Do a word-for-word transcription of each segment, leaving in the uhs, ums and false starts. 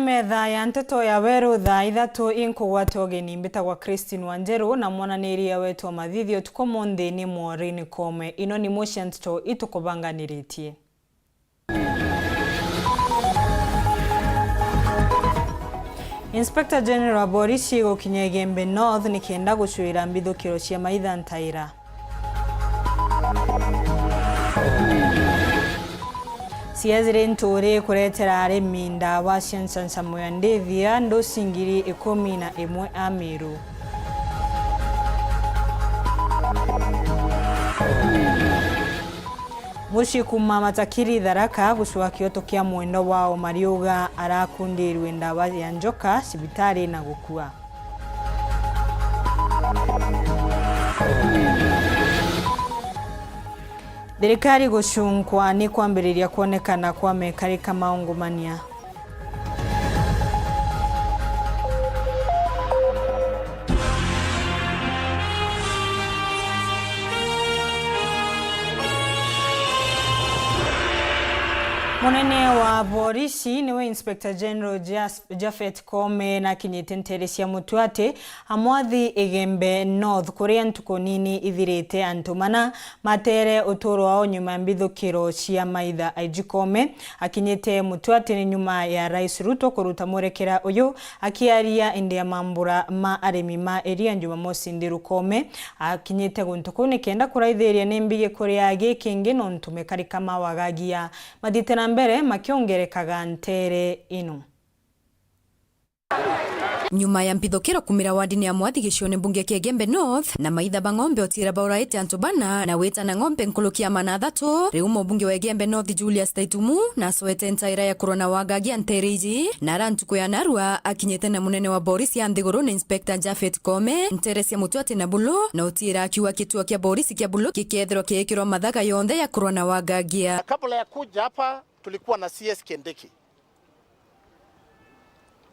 Metha ya nteto ya weru thaa ithatu inkugwata ugeni. Mbitagwa Christine Wanjeru, na mwananiria wetu wa mathithio tuku munthi ni Maureen Kome. Ino ni mucia nteto itukubanganiritie. Inspector General wa Borisi gukinya Igembe North nikenda gucwira mbithukiro cia maitha ntaira. Ciazire nturi kuretera arimi ndawa cia ncanchamo ya ndithia nduci ngiri ikumi na imwe a Miru. Mucii kuuma Matakiri Tharaka gucua kioto kia mwendwa wao Mariuga arakundirwe ndawa ya njoka cibitari na gukua. Thirikari gucunkwa ni kwambiriria kwonekana kwa mekarika ma ungumania. Munene wa borisi niwe Inspector General Jas-, Japhet Koome nakinyite nteere cia Mutuati, amwathi Igembe North, kuria ntuku nini ithirite antu mana mateere utuuro wao nyuma ya mbithukiro cia maitha. I G Koome akinyite Mutuati ni nyuma ya Rais Ruto kuruta mwerekera uyu akiaria indi ya mambura ma arimi ma iria Jumamosi nthiru. Koome akinyite guntu kuu nikenda kuraithiria ni mbigi kuria giki ingi nontu mekarika ma wagagia mathiite na mbere makiongerekaga nteere ino. Nyuma ya mbithukiro kumira wardini ya Mwathi gicione mbunge kia Igembe North, na maitha ba ng'ombe utiira bauraite antu bana na witana ng'ombe nkuruki ya mana athatu, riu mubunge wa Igembe North Julius Taitumu nacoete ntaira ya kurwa na wagagia nteere iji, na ara ntuku ya narua akinyite na munene wa borisi ya nthiguru na Inspector Japhet Koome nteere cia Mutuati na Bulu, na utiira akiuga kituo kia borisi kia Bulu gikethirwa kiikirwa mathaga yonthe ya kurwa na wagagia. Kabla ya kuja hapa, tulikuwa na C S Kindiki.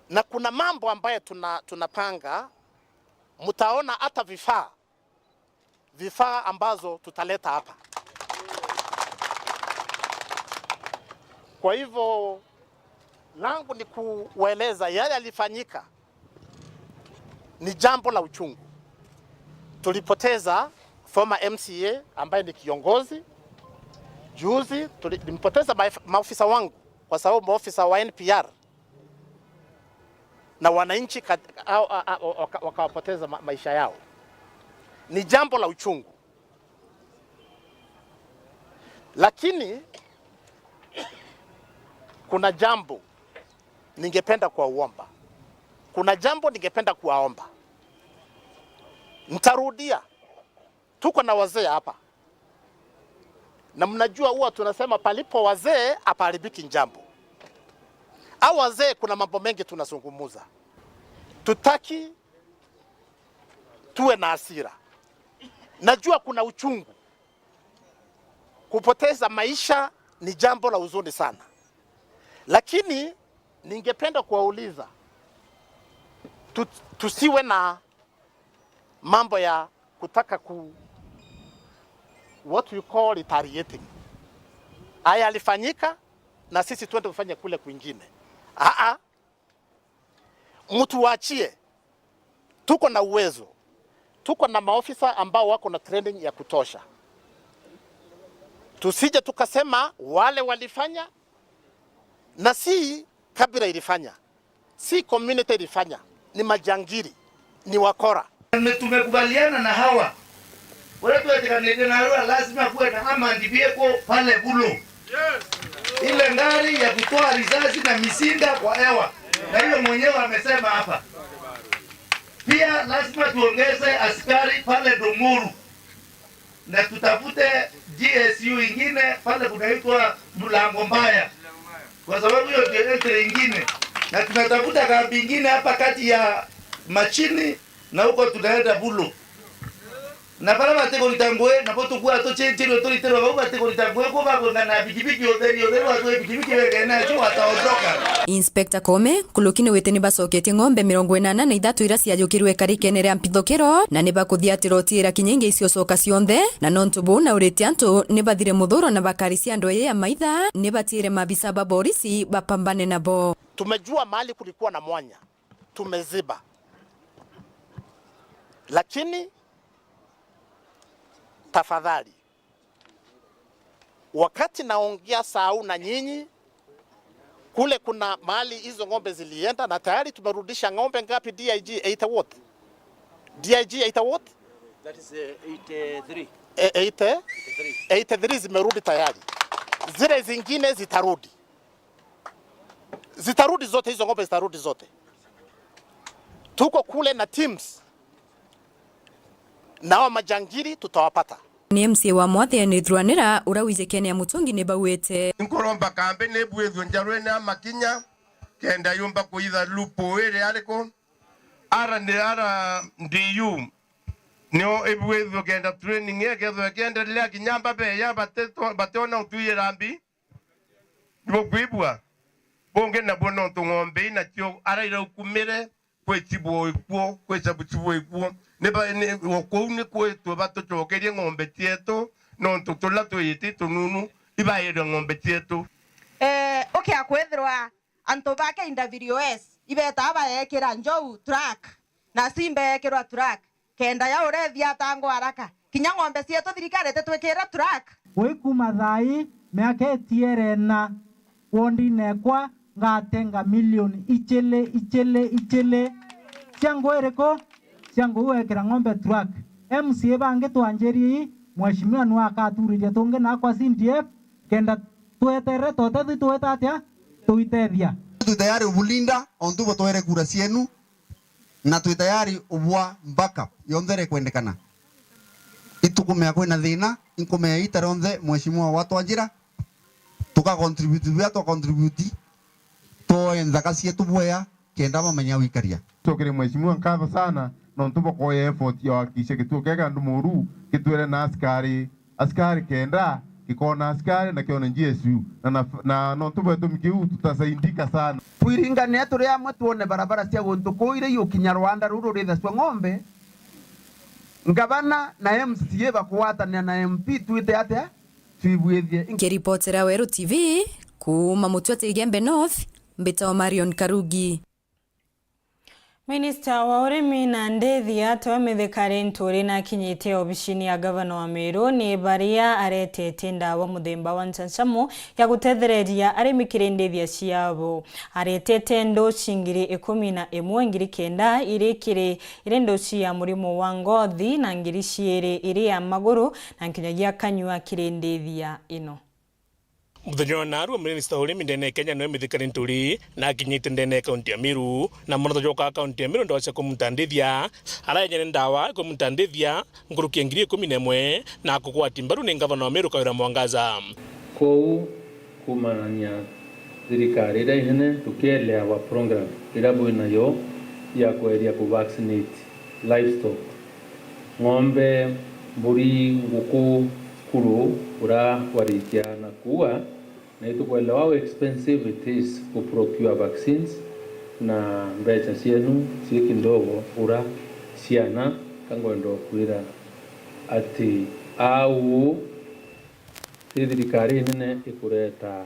Na kuna mambo ambayo tuna-, tunapanga, mtaona hata vifaa, vifaa ambazo tutaleta hapa. Kwa hivyo, langu ni kuwaeleza yale yalifanyika ni jambo la uchungu. Tulipoteza former M C A ambaye ni kiongozi. Juzi tuli-, nilimpoteza maef-, maofisa wangu kwa sababu maofisa wa N P R na wananchi kat-, au, a, a, waka-, wakawapoteza ma-, maisha yao. Ni jambo la uchungu. Lakini kuna jambo ningependa kuwaomba. Kuna jambo ningependa kuwaomba. Ntarudia, tuko na wazee hapa. Na mnajua huwa tunasema palipo wazee hapaharibiki jambo. Hao wazee kuna mambo mengi tunazungumuza. Tutaki tuwe na hasira. Najua kuna uchungu. Kupoteza maisha ni jambo la huzuni sana. Lakini ningependa kuwauliza, tu-, tusiwe na mambo ya kutaka ku-, what you call retaliating. Haya yalifanyika na sisi twende kufanya kule kwingine. Aa, mtuachie. Tuko na uwezo. Tuko na maofisa ambao wako na training ya kutosha. Tusije tukasema wale walifanya, na si kabila ilifanya, si community ilifanya, ni majangili, ni wakora. Na tumekubaliana na hawa. Wale tuwetikanite na hawa, lazima kuwe na armored vehicle pale Bulu. Ile ngari ya kutoa risasi na mizinga kwa hewa. Na hiyo mwenyewe amesema hapa. Pia lazima tuongeze askari pale Domuru. Na tutafute G S U ingine pale kunaitwa Mlango Mbaya. Kwa sababu hiyo ndio entry ingine. Na tunatafuta kambi ingine hapa kati ya Machini na huko tunaenda Bulu. Na baria batikurita ngugi, nabo tukwaa tucinchirwe turitirwe bau batikurita ngugi, ku bakwingana na bikibiki, utheri, utheri watwe bikibiki wengene nacio wataondoka. Inspector Koome, nkuruki ni wite ni bacoketie ng'ombe mirongo inana na ithatu iria ciajukirwe ikarikene ria mpithukiro, na ni bakuthia ati roti ira kinya ingi iciocoka cionthe, na nontu buu naurite antu ni bathire muthuro na bakari cia ndweye ya maitha, ni batiire maabisa ba borisi bapambane nabo. Tumejua mahali kulikuwa na mwanya, tumeziba. Lakini tafadhali, wakati naongea saa huu na nyinyi, kule kuna mahali hizo ng'ombe zilienda, na tayari tumerudisha ng'ombe ngapi, D I G? Eighty what? D I G, eighty what? That is, uh, eighty-three. E-, eighty? Eighty-three. Eighty-three zimerudi tayari. Zile zingine zitarudi. Zitarudi zote, hizo ng'ombe zitarudi zote. Tuko kule na teams. Nao majangili tutawapata. Ni M C A wa Mwathia ni Thuranira, uria wijikene ya Mutungi ni bauite. Nkuromba kambi ni bwithwe njarwene ya makinya, kenda yumba kuitha lupo iri ariku. Ara ni ara ndiu. Nio ibwithwe kenda training ikethwe ikiendelea kinya mbabeya batetwa-, bationa utwiyira mbi. Nibukwigua? Bungi nabuo nontu ng'ombe ii nacio ara iraukumire, kwi cibwo ikuo, kwi cabu cibwo ikuo. Ni ba-, ni, o kuu ni kwitwe batucokerie ng'ombe cietu, nontu turia twiyiti tununu ibaire ng'ombe cietu. Eh, ukia kwithirwa antu ba K W S ibetaa baekira njou track, na simba ekirwa track. Kenda ya urethia atangwa haraka. Kinya ng'ombe cietu thirikari ititwikire track. Ui kuma thaa ii, miaka itiere na wondine ekwa ngatenga milioni ichili, ichili, ichili. Cia nguu iriku? Cia nguu wekira ng'ombe track. M C A bangi twanjirie ii, mheshimiwa nwe akaturiria tungi nakwa C D F, kenda tweterere tote twi twita atia? Tuitethia. Twi tayari ubulinda, ontu bo twere kura cienu, na twi tayari ubwa backup yonthe iria ikwendekana. Itukumea kwina thina, inkumea ita rionthe, mheshimiwa watwanjira, tuka contribute bia twa contribute, twoe nthaka cietu bwea, kenda bamenya gwikaria. Cokere mheshimiwa nkatho sana, nontu bokoya effort ya kuhakikisha gituo kia Kandumuru gitwire na askari, askari kenda, gikona askari na kione G S U, na, na, na nontu bwa gitumi kiu tutasaidika sana. Twiringane turi amwe twone barabara cia guntu kuu iria igukinya rwanda ruru rithacua ng'ombe, ngavana na M C A bakugwatanira na M P twite atia? Twibwithie. Nkiripotera Weru T V, kuuma Mutwete Igembe North, mbitagwa Marion Karugi. Minista wa urimi na ndithia, Tawe Mithika Linturi, nakinyite obicini ya gavana wa Meru, ni baria aretete ndawa muthemba wa ncancamu ya gutethereria arimi kiri ndithia ciabo. Aretete ndoci ngiri ikumi na imwe ngiri kenda iri kiri, iri ndoci ya murimo wa ngothi, na ngiri ciiri iri ya maguru, na nkinyagia kanyua kiri ndithia ino. Muthenya wa narua, minista wa urimi ndene ya Kenya niwe Mithika Linturi na akinyite ndene ya kaunti ya Meru, na mwanto jwa kaunti ya Meru ndawa cia kumutandithia, araenyene ndawa kumutandithia nkuruki ya ngiri ikumi na imwe na kugwati mbaru ni ngavana wa Meru Kawira Mwangaza. Kou kumanania thirikari iria inene tukielea wa program iria bwi nayo ya kweria ku vaccinate livestock, ng'ombe, mburi, nguku, kuru, uria kwarikia na kuua, na itukwelewa how expensive it is ku procure vaccines, na mbeca cienu ci kidogo ura ciana, ka ngwenda kwira ati au ti thirikari nene ikureta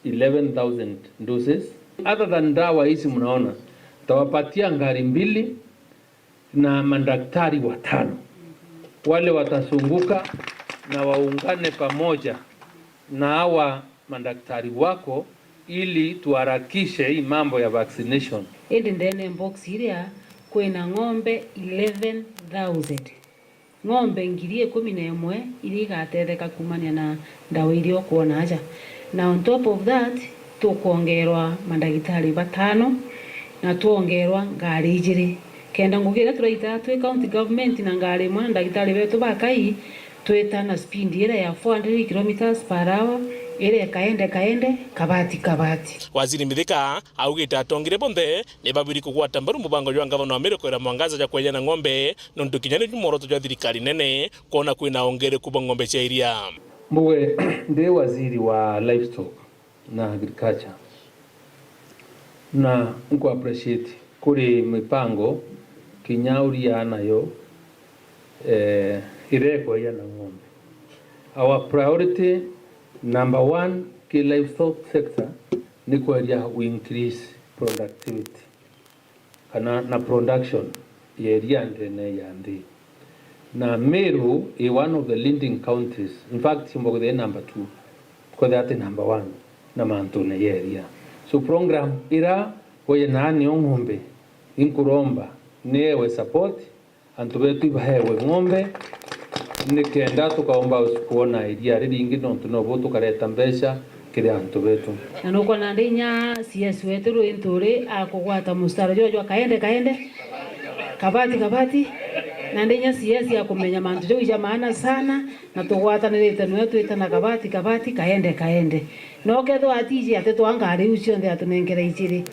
eleven thousand doses. Other than dawa hizi mnaona, tawapatia ngari mbili na madaktari watano wale watazunguka na waungane pamoja na hawa madaktari wako ili tuharakishe hii mambo ya vaccination. Indi ndene box iria kwina ng'ombe eleven thousand. Ng'ombe ngiri ikumi na imwe iria igatetheka kumania na ndawa iria ukwona aja. Na on top of that, tukwongerwa mandagitari batano na twongerwa ngari ijiri. Kenda ngugi iria turaitaga twi county government na ngari imwe na ndagitari betu bakai, twita na speed iria ya four hundred kilometres per hour, Ire kaende kaende, kabati kabati. Waziri Mithika augite atongeria bonthe ni babiri kugwata mbaru mubango jwa ngavana wa Meru Kawira Mwangaza jwa kweejana ng'ombe, nontu kinya ni mworoto jwa thirikari nene kwona kwina ongereku bwa ng'ombe cia iria. Mbuge ndi waziri wa livestock na agriculture, na nku appreciate kuri mipango kinya uria nayo, eh, irekweja na ng'ombe. Our priority number one ki livestock sector ni kweria we increase productivity kana na production ya iria ndene ya nthi. Na Meru i one of the leading counties, in fact, ciumba kwithira i number two, kwithira ati number one na mantune ya iria. So program ira weje naani o ng'ombe, inkuromba niewe support, antu betu ibahewe ng'ombe, nikenda tukaumba kwona iria riringi, nontu nobo tukareta mbeca kiri antu betu. Na nukwona nandi inya C S wetu Rwinturi akugwata mustari jwa jwa kaende kaende, kabati kabati, nandi inya C S akumenya mantu jau ija maana sana, na tugwatanirite nwe twitana kabati kabati, kaende kaende. Na ukethirwa atiji ati twa ngari iu cionthe atunenkera ijiri,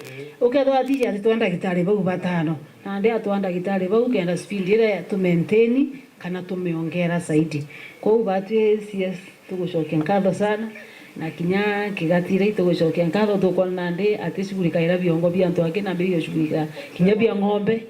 ukethirwa atiji ati twa ndagitari bau batano, nandi atwa ndagitari bau kenda speed iria tu maintain kana tumiongera zaidi. Kwou batwi C S tugucokia nkatho sana, na kinya kigatira itugucokia nkatho, tukwona nandi atishughulika ira biongo bia antu angi, nambi igashughulika kinya bia ng'ombe.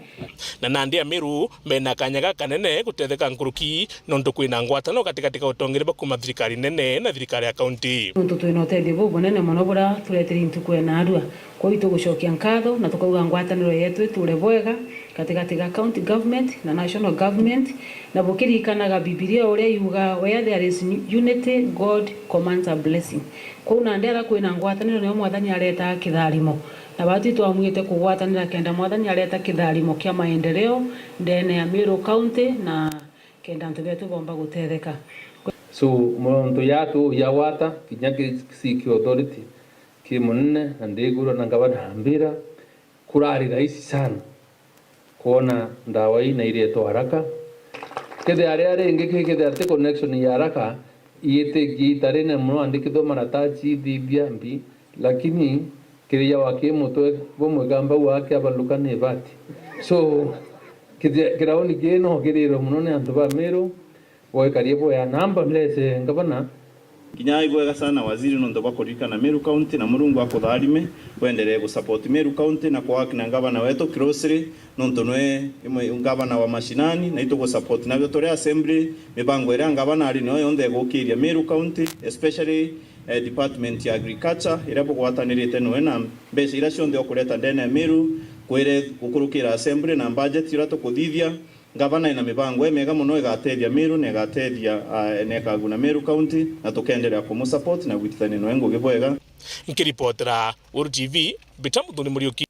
Na nandi Ameru mena kanya gakanene gutetheka nkuruki, nontu kwina ngwataniro gatigati ka utongeria bwa kuuma thirikari nene na thirikari ya kaunti. Nontu twina utethio bubunene mono buria turetire intuku ya naarua. Kwou itugucokia nkatho na tukauga ngwataniro yetu iture bwega gatigati ga county government na national government, na bukiririkanaga Bibilia uria yuga, "Where there is unity, God commands a blessing." Kwou nandi aria kwina ngwataniro nio Mwathani aretaa kitharimo, na batwi twamwite kugwatanira kenda Mwathani areta kitharimo kia maendeleo ndene ya Meru County na kenda antu betu bomba gutetheka. So, muntu yatu yawata kinya ki-, ki authority ki munene, na ndigurwa na ngavana ambira, kurari rahisi sana kwona ndawa ii na iretwa haraka. Kethira ria ringi ki, kethira ti connection ya haraka, iiti igiita rinene mono, andikithwa marataci, ithithia mbi, lakini kiri ya waki mutwe bumwe kamba wake abaluka ni bati. So, kithia-, kirauni kii no kirirwe mono ni antu ba Meru, boikarie boya namba mlese ngavana. Kinya ibwega sana waziri nontu bwa kuririkana Meru County, na Murungu akutharime, wenderee gusupport Meru County na kuwork na ngavana wetu closely, nontu nwe imwe ngavana wa mashinani, na itugusupport nabio turi assembly, mibango iria ngavana ari nayo yonthe igukiria Meru County, especially, eh, department ya agriculture, iria bugwatanirite nwe na mbeca iria cionthe ukureta ndene ya Meru, kwire gukurukira assembly na budget iria tukuthithia. Ngavana ena mibango imiega mono igatethia Meru na igatethia, ah, na ikaguna Meru County, na tukenderea kumusupport na gwitithania nawe ngugi bwega. Nkiripotera Weru T V, Peter Muthoni Muriuki.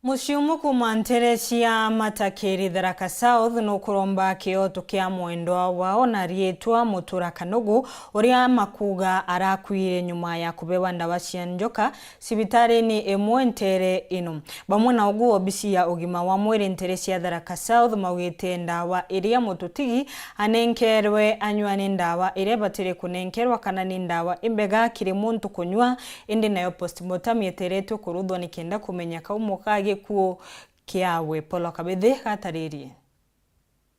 Muciumu kuuma ntere cia Matakiri, Tharaka South, nukuromba kioto kia mwendwa wao na riitwa Mutura Kanugu, uria makuuga arakuire nyuma ya kubewa ndawa cia njoka cibitarini imwe ntere ino. Bamwe na ugu, obisi ya ugima wa mwiri ntere cia Tharaka South maugite ndawa iria mututigi anenkerwe anyua ni ndawa iria ibatire kunenkerwa kana ni ndawa imbega kiri muntu kunyua, indi nayo postmortem yeteretwe kuruthwa nikenda kumenya kaumo ka gikuu kiawe. Polo Kabithi gataririe.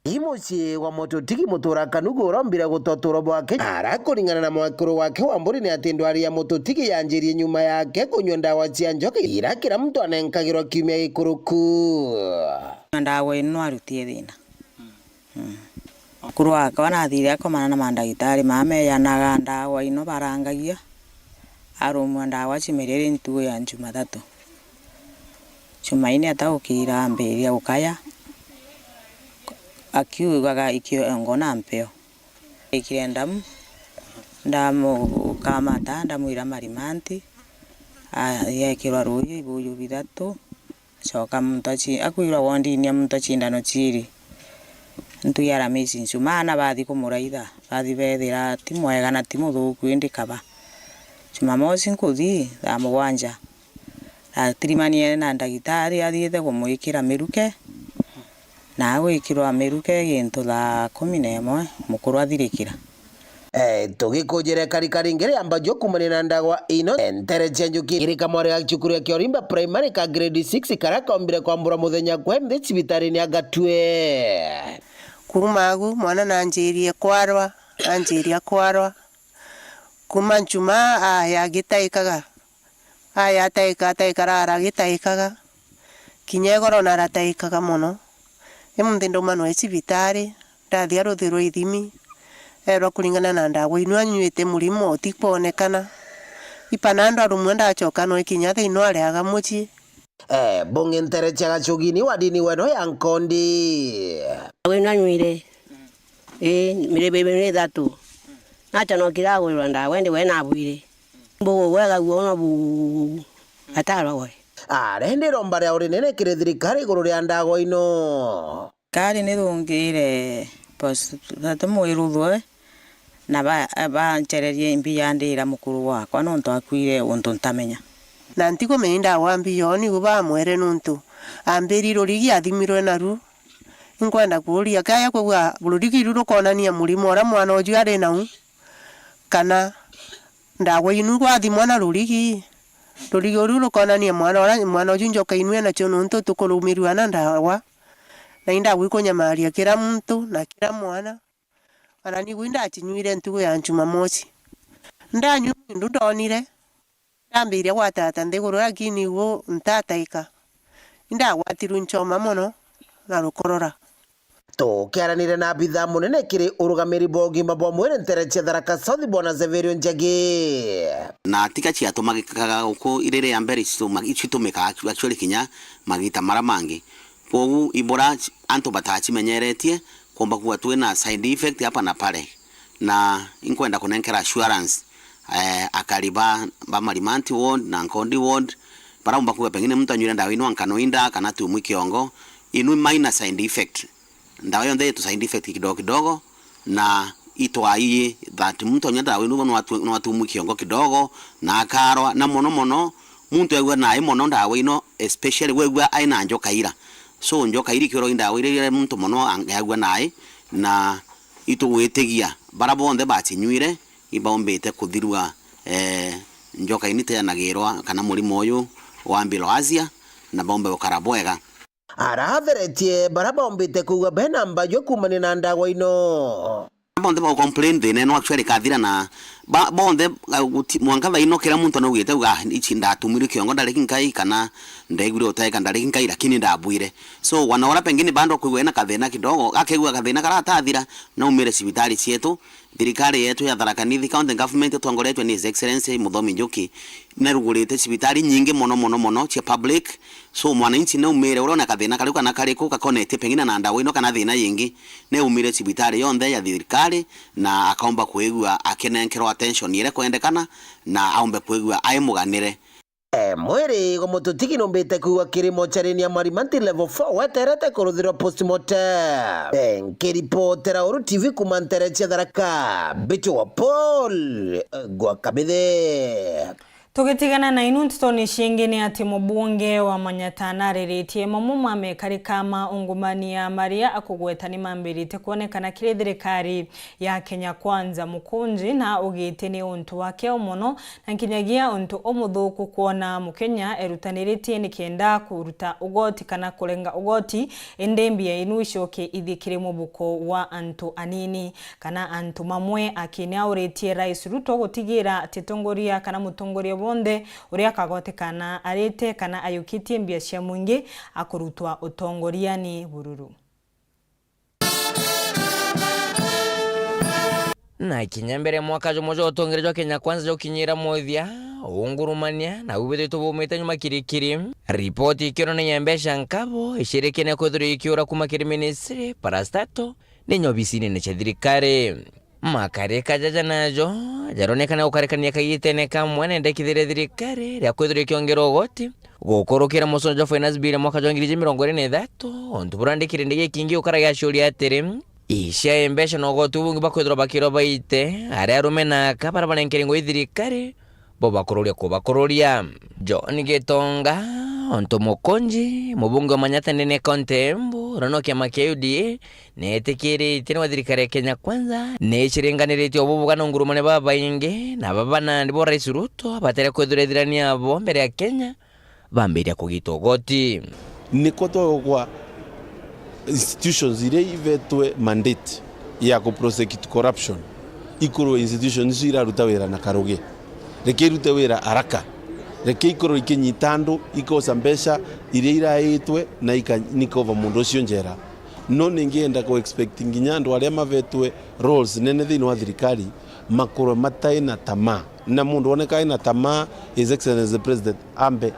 I mucii wa mututigi Mutura Kanugu urombire gutwa uturo bwake, ara kuringana na mwekuru wake wa mburi ni ati ndwari ya mututigi yanjirie nyuma yake kunyua ndawa cia njoka ira kira muntu anenkagirwa kiumia gikuruku. Ndawa ino arutie thina. Mm. Mukuru wakwa nathire akomana na mandagitari maa meyanaga ndawa ino barangagia, arumwa ndawa cimerire ntugo ya Jumathatu. Jumaine atagukira ambiriria gukaya, akiugaga ikiongo na mpeo. Ikire ndamu, ndamukamata, ndamwira marimanti, a-, yekirwa ruuji ibuyu bithatu, acoka muntu aci-, akwirwa wondini ya muntu acindano ciiri. Ntu ya Ramisi Nchuma, aana bathi kumuraitha, bathi bethira ti mwega na ti muthuku, indi kaba. Jumamosi nkuthi thaa mugwanja, natirimanie na ndagitari, athiite kumwikira miruke, na agwikirwa miruke gintu thaa kumi na imwe, mukuru athirikira. Eh, tugikujire karika ringi ria mbaju kumania na ndagwa ino, eh, ntere cia njuki iri kamwari ga cukuru ya Kiorimba Primary ka grade six, karia kaombire kwambura muthenya kwa mthi cibitari-ini ya Gatue. Kuuma agu, mwana nanjirie kwarwa, anjiria kwarwa. Kuuma nchuma, aya agitaikaga. Aya ataika, ataika, arara agitaikaga. Kinya igoro narataikaga mono. Imunthi ndauma nwe cibitari, ndathia ruthi rwa ithimi, erwa kuringana na ndawa inu anyuite murimo utikwonekana. Ipanando arumwe ndachoka nwe kinya thaa ino ariaga mucii. Eh, bungi ntere cia Gacugini wadini weno ya Nkondi. Ndawa ino anyuire, ii, miribi ibiri ni ithatu. Nacha no kiragwirwa ndawa, indi we nabwire. Mbugu gwega guo no bu atarogore. Arenda iromba ria urinene kiri thirikari iguru ria ndawa ino. Thirikari nithungire post-mortem iruthwe na ba-, banchererie mbi ya ndira mukuru wakwa nontu akuire untu ntamenya. Na ntikumenya ndawa mbi yo nigu bamwere nontu ambiri rurigi athimirwe naru. Inkwenda kuuria, kaya kwigua rurigi ru rukonania murimo uria mwana uju ari nau, kana ndawa inu rwathimwa na rurigi? Rurigi uru rukonania mwana uria, mwana uju njoka inu enacio nontu tukurumirua na ndawa. Na indagu ikunyamaria kira muntu na kira mwana. Ona nigu indacinyuire ntugu ya Jumamosi. Ndanyua indu ndonire, ndambiria gwatata nthiguru, lakini igu ntataika. Indagwatirwe nchoma mono na rukorora. Tukiaranire na abitha munene kiri urugamiri bwa ugima bwa mwiri ntere cia Tharaka South, Bwana Severio Njagi. Na tiga ciatumagikaga guku iriri ya mbere, cituma-, citumikaga actually kinya magita mara mangi. Kwogu ibura antu batacimenyeretie, kwomba kuga twina side effect hapa na pale. Na inkwenda kunenkera assurance, eh, akari ba, ba Marimanti ward na Nkondi ward, bara umba kuga pengine muntu anyuire ndawa ino ankanoinda kana tumwi kiongo, inu minor side effect. Ndawa yonthe itu side effect kidogo kidogo, na itwaiye that muntu anyua ndawa ino no atu-, no atumwi kiongo kidogo, na akarwa, na mono mono, muntu aigua nai mono ndawa ino, especially wegua aina njoka ira. So, njoka iri kioro ndawa iria muntu mono ang-, aigua nai, na itugwitigia bara bonthe bacinyuire, ibaumbite kuthirua, eh, njoka ini teanagirwa kana murimo uyu wa bilharzia, na baumbe gukara bwega. Aratheretie bara baumbite kwigua bena mbaju kumania na ndawa ino. Bonthe ba complain thina ino actually kathira na ba-, bonthe, uh, guti-, mwanka thaa ino kira muntu anaugite uga, "Ah, ici ndatumwire kiongo ndareki nkai kana ndaiguire utaika ndareki nkai lakini ndabwire." So, wana ura pengine bando kwigua ena kathina kidogo, akegua kathina karatathira, naumire cibitari cietu, thirikari yetu ya Tharaka Nithi County Government itongoretwe ni His Excellency Muthomi Njuki, nerugurite cibitari nyingi mono, mono, mono cia public. So, mwananchi naumire uria ona kathina kariu kana kariku gakonetie pengine na ndawa ino kana thina yingi, neumire cibitari yonthe ya thirikari na akaumba kwigua akinenkerwa attention iria kwendekana na aumbe kwigua ai muganire. Eh, mwiri gwa mututigi numbite kuigua kiri mochari-ini ya Marimanti level four weterete kuruthirwa postmortem. Eh, nkiripotera Uru T V kuma ntere cia Tharaka, Mbicho wa Paul, eh, gwa Kamithe. Tugitigana na inu ntutoni ciingi ni ati mubunge wa Manyata nariritie mamwe ma mekarika ma ungumania maria akugweta ni mambirite kwonekana kiri thirikari ya Kenya Kwanza mukunji, na ugiti ni untu wa kio mono na nkinyagia untu umuthuku kwona Mukenya erutaniritie nikenda kuruta ugoti kana kurenga ugoti, indi mbia inu icoke ithie kiri mubuko wa antu anini kana antu mamwe. Aki ni auritie Rais Ruto gutigira ati tongoria kana mutongoria wonthe uria akagwatikana arite kana ayukitie mbia cia mwingi akurutwa utongoriani bururu. Na kinya mbere mwaka jumwe jwa utongeria jwa Kenya Kwanza jukinyira muthia, ungurumania na ubithitwe bumite nyuma kirikiri. Ripoti ikionania mbeca nkabo icirikene kwithirwa ikiura kuma kiri ministry, parastatal, ni nyobisi nene cia thirikari. Makarika jaja najo jaronekana gukarikania kagitene kamwe na ndekithiria thirikari ria kwithirwa ikiongera ugoti gukurukira musono jwa Finance Bill mwaka jwa ngiri ijiri mirongo iri na ithatu, untu burandikire ndigi kingi gukara giaciuria atiri, icia mbeca na ugoti bubungi bakwithirwa bakirwa baite, aria arume na aka bara barenkere ngui thirikari, bo bakururia kubakururia. John Gitonga, Onto Mukunji, mubunge wa Manyatta ndene ya kaunti ya Embu, uria no kiama kia U D A, neetikiritie ni wa thirikari ya Kenya Kwanza, niciringaniritie ububuga na ungurumane babaingi, na baba nandi bo Rais Ruto batere kwithira ithirania abo mbere ya Kenya, bambiria kugita ugoti. Niko twagukwa institutions iria ivetwe mandate ya ku prosecute corruption, ikorwe institutions icio iraruta wira na karugi. Reke irute wira haraka. Reke ikorwe ikinyita andu, ikosa mbeca iria iraitwe na ika-, nikova mundu ucio njera. No ningienda ku expect nginya andu aria mavetwe roles nene thiini wa thirikari makorwe matai na tamaa. Na mundu woneka ena tamaa, His Excellency the President ambe